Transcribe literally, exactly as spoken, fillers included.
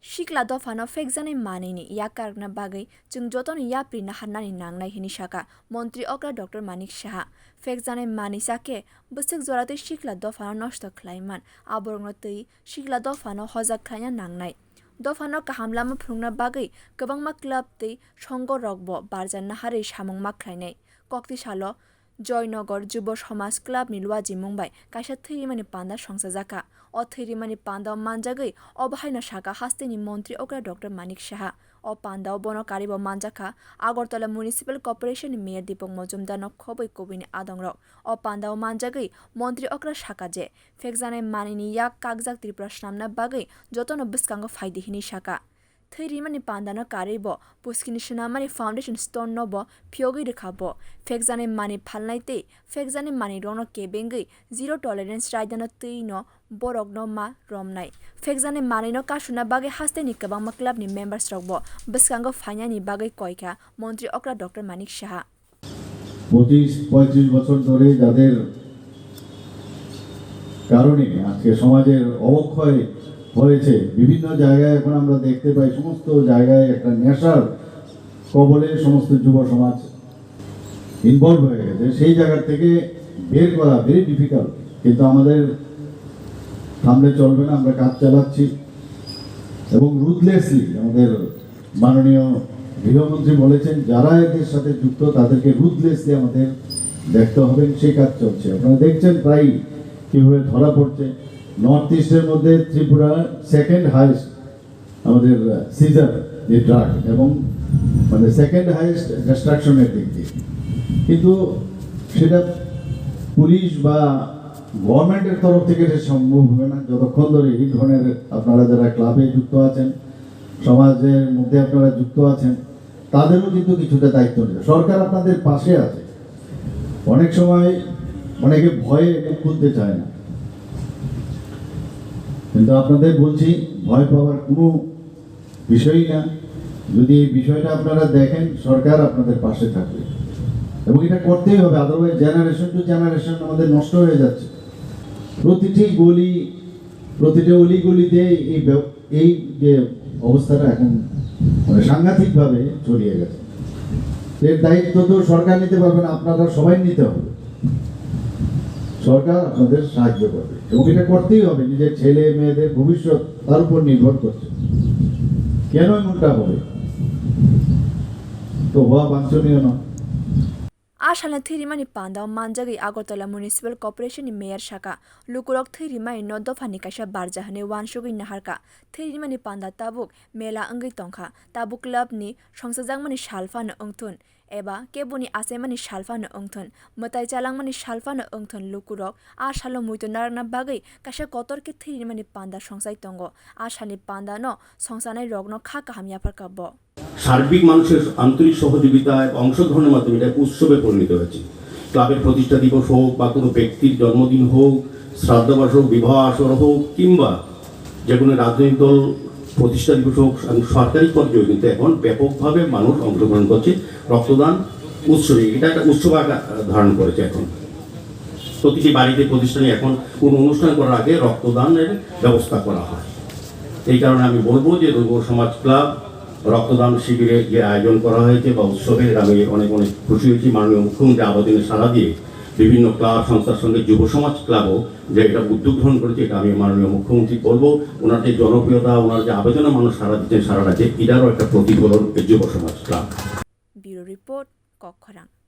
Sikla dophano phekjaknai manwini yak karokna bagwi chwng jotono yapri naharnani nangnai hwnwi sakha Montri okra Doctor Manik Saha. Phekjaknai manwi chakhe bwswk joratwi sikla dophano nosto khlaiman, aborokno twi sikla dophano hojak khlaina nangnai. Dophano kaham lama phunukna bagwi kwbangma club tei songho rokbo barja naharwi samung ma khlainai. Kokti salo Joynagar Jubo Samaj Club ni luajimung bai kaisa thwirimani panda songchajakha. O thwirimani panda o manjagwi obo haino sakha hasteni Montri okra Doctor Manik Saha. O panda o bono karibo manjakha Agartala Municipal Corporation ni Mayor Deepak Majumdar no khobwi kubui ni adongrok. O panda o manjagwi Montri okra sakha je, phekjaknai manwini yak kakjak Tripura swnamna bagwi jotono bwskango phaidi hwnwi sakha. Thwirimani pandano karwi bo puskini swnamani foundation stone no bo phiyogwi rwkha bo. Phekjaknai manwi phalnai tei phekjaknai manwirokno kebengwi zero tolerance raidano twi no borokno ma romnai. Phekjaknai manwino kasuna bagwi hasteni kwbangma club ni members rok bo bwskango phainani bagwi koikha Montri okra Doctor Manik Saha. পঁচিশ পঁয়ত্রিশ বছর ধরে যাদের কারণে আজকে সমাজের অবক্ষয় হয়েছে। বিভিন্ন জায়গায় এখন আমরা দেখতে পাই, সমস্ত জায়গায় একটা নেশার কবলে সমস্ত যুব সমাজ ইনভলভ হয়ে গেছে। সেই জায়গা থেকে বের করা ভেরি ডিফিকাল্ট, কিন্তু আমাদের থামলে চলবে না, আমরা কাজ চালাচ্ছি। এবং রুথলেসলি আমাদের মাননীয় গৃহমন্ত্রী বলেছেন, যারা এদের সাথে যুক্ত তাদেরকে রুথলেসলি আমাদের দেখতে হবে, সেই কাজ চলছে। আপনারা দেখছেন প্রায় কীভাবে ধরা পড়ছে। নর্থ ইস্টের মধ্যে ত্রিপুরা সেকেন্ড হায়েস্ট আমাদের সিজার, যে ড্রাগ, এবং মানে সেকেন্ড হায়েস্ট ডিস্ট্রাকশনের দিক দিয়ে। কিন্তু সেটা পুলিশ বা গভর্নমেন্টের তরফ থেকে এটা সম্ভব হবে না, যতক্ষণ ধরে এই ধরনের আপনারা যারা ক্লাবে যুক্ত আছেন, সমাজের মধ্যে আপনারা যুক্ত আছেন, তাদেরও কিন্তু কিছুটা দায়িত্ব নিতে। সরকার আপনাদের পাশে আছে। অনেক সময় অনেকে ভয়ে মুখ খুলতে চায় না, কিন্তু আপনাদের বলছি, ভয় পাওয়ার কোনো বিষয়ই না। যদি এই বিষয়টা আপনারা দেখেন, সরকার আপনাদের পাশে থাকবে এবং এটা করতেই হবে, আদারওয়াইজ জেনারেশন টু জেনারেশন আমাদের নষ্ট হয়ে যাচ্ছে। প্রতিটি গলি, প্রতিটা অলিগলিতে এই ব্য- এই যে অবস্থাটা এখন মানে সাংঘাতিকভাবে ছড়িয়ে গেছে, এর দায়িত্ব তো সরকার নিতে পারবে না, আপনারা সবাই নিতে হবে। সরকার আপনাদের সাহায্য করবে এবং এটা করতেই হবে। নিজের ছেলে মেয়েদের ভবিষ্যৎ তার উপর নির্ভর করছে। কেন এমনটা হবে? তো হওয়া বাঞ্ছনীয় নয়। A salni thwirimani panda o manjagwi Agartala Municipal Corporation ni Mayor sakha, lukurok thwirimani no dophani kaisa barja hwnwi uansugwi naharkha. Thwirimani panda tabuk mela wngwi tongkha, tabuk club ni songchajakmani sal phano wngthun, eba keboni achaimani sal phano wngthun, mwtai chalangmani sal phano wngthun, lukurok a salo muitu narwkna bagwi kaisa kotor khe thwirimani panda songchai tongo. A salni panda no songchanai rokno kha kaham yapharkha bo. সার্বিক মানুষের আন্তরিক সহযোগিতা এবং অংশগ্রহণের মাধ্যমে এটা উৎসবে পরিণত হয়েছে। ক্লাবের প্রতিষ্ঠা দিবস হোক বা কোনো ব্যক্তির জন্মদিন হোক, শ্রাদ্ধবাস হোক, বিবাহ আসর হোক, কিংবা যে কোনো রাজনৈতিক দল প্রতিষ্ঠা দিবস হোক এবং সরকারি পর্যায়েও কিন্তু এখন ব্যাপকভাবে মানুষ অংশগ্রহণ করছে রক্তদান উৎসবে। এটা একটা উৎসব আকার ধারণ করেছে এখন। প্রতিটি বাড়িতে প্রতিষ্ঠানে এখন কোনো অনুষ্ঠান করার আগে রক্তদানের ব্যবস্থা করা হয়। এই কারণে আমি বলবো যে যুব সমাজ ক্লাব রক্তদান শিবিরে যে আয়োজন করা হয়েছে বা উৎসবের, আমি অনেক অনেক খুশি হয়েছি। মাননীয় মুখ্যমন্ত্রী আবেদনে সাড়া দিয়ে বিভিন্ন ক্লাব সংস্থার সঙ্গে যুব সমাজ ক্লাবও যে এটা উদ্যোগ গ্রহণ করেছে, এটা আমি মাননীয় মুখ্যমন্ত্রী বলবো। ওনার যে জনপ্রিয়তা, ওনার যে আবেদনে মানুষ সাড়া দিচ্ছেন সারা রাজ্যে, এটারও একটা প্রতিফলন এই যুব সমাজ ক্লাব। Bureau Report, Kokkhorang.